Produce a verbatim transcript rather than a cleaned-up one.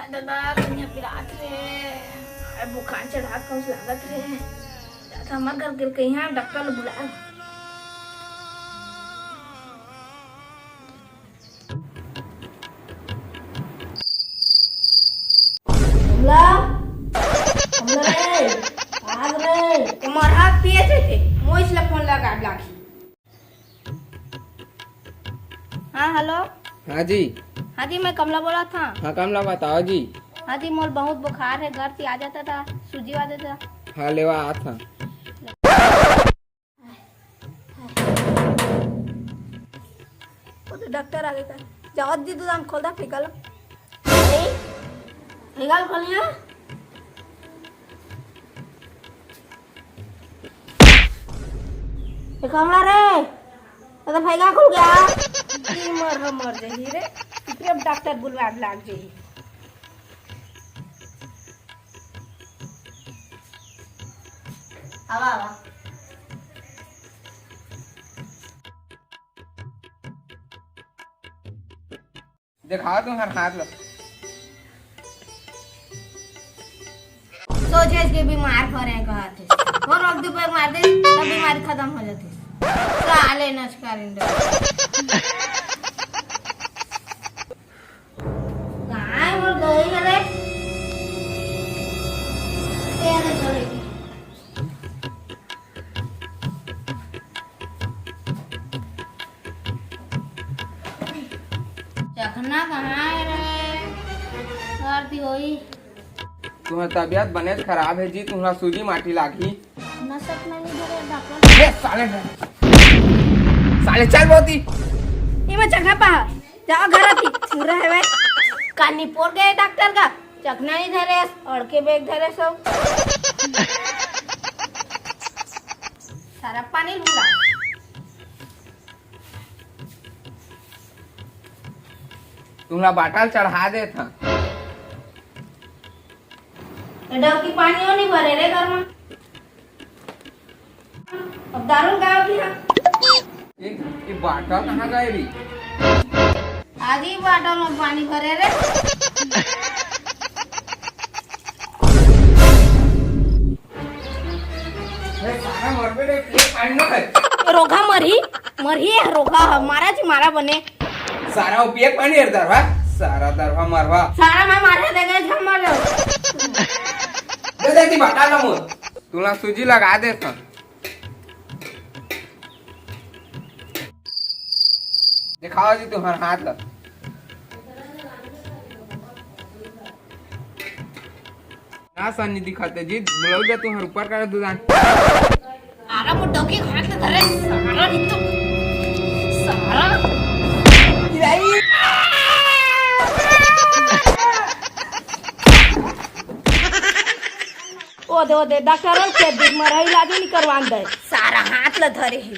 दादा, कनिहा पिरात रे। अरे, बुखार चढ़ा के उस लागत रे। दादा, हमर घर के कहीं डॉक्टर ल बुला। कमला, कमला रे, आग रे। तुम्हार हाथ पिए थे, मोइस ला फोन लगा लागही। हाँ, हेलो। हाँ जी। हाँ जी, मैं कमला बोलत हँव। हाँ, कमला, बताओ जी। हाँ जी, मोर बहुत बुखार हे, घर पे आ जाता था, सूजी वा देता। हाँ, लेवा आत हँव। वो तो डॉक्टर आ गया। जाओ जी, दुकान खोल दा, फेंका लो। फेंका लो, खोलिया। ए कमला रे, ए तो फैगा खुल गया। ई मर, हम मर जाही रे। फिर अब डॉक्टर बुलवा लाग जाही। आवा, आवा। दिखाओ तुम्हार हाथ ला। सोचे के बीमार परे कहत हे। वो रोक दे, पैर मार दे, सब बीमारी खत्म हो जाती। साले नचकारिंदो। गाय मोर गई हरे। तेरे घरे। चखना कहाँ है रे? सर्दी होई। तुम्हार तबीयत बनेच खराब हे जी, तुम्हार सूजी माटी लागही। नसक नहीं धरे डॉक्टर। ए साले, साले चल बोती। ये मैं चखना पा, जाओ घर आती, पूरा है भाई। कानी पोर गए डॉक्टर का, चखना नहीं धरे, अड़के बैग धरे सब। सारा पानी लूला। तुम्हारा बाटल चढ़ा देत हँव। ए डौकी पानी ओ नहीं भरे रे घर में। अब दारू गाँव की हाँ। ये, ये बाटल कहाँ गए री? आगे ही बाटल में पानी भरे रे। ए, सारा मरबे रे, ये पानी ना है। रोगा मरी, मरी है रोगा, हमारा जी मारा बने। सारा वो पिए पानी है दरवा, सारा दरवा मरवा। सारा मैं मारे दे गए, झम मर जाओ। दे दे दी बाटल ला मोर। तुला सूजी लगा देत हँव। दिखाओ जी तुम्हार हाथ ला। ना सन्नी दिखाते जी, बुलाओ जा तुम्हार ऊपर कर दुदान। सारा मुड्डो की हाथ धरे, सारा नित्तो, सारा। ओ दे, ओ दे, डॉक्टर के दिल मरई इलाज नहीं करवान दे। सारा हाथ ला धरे ही।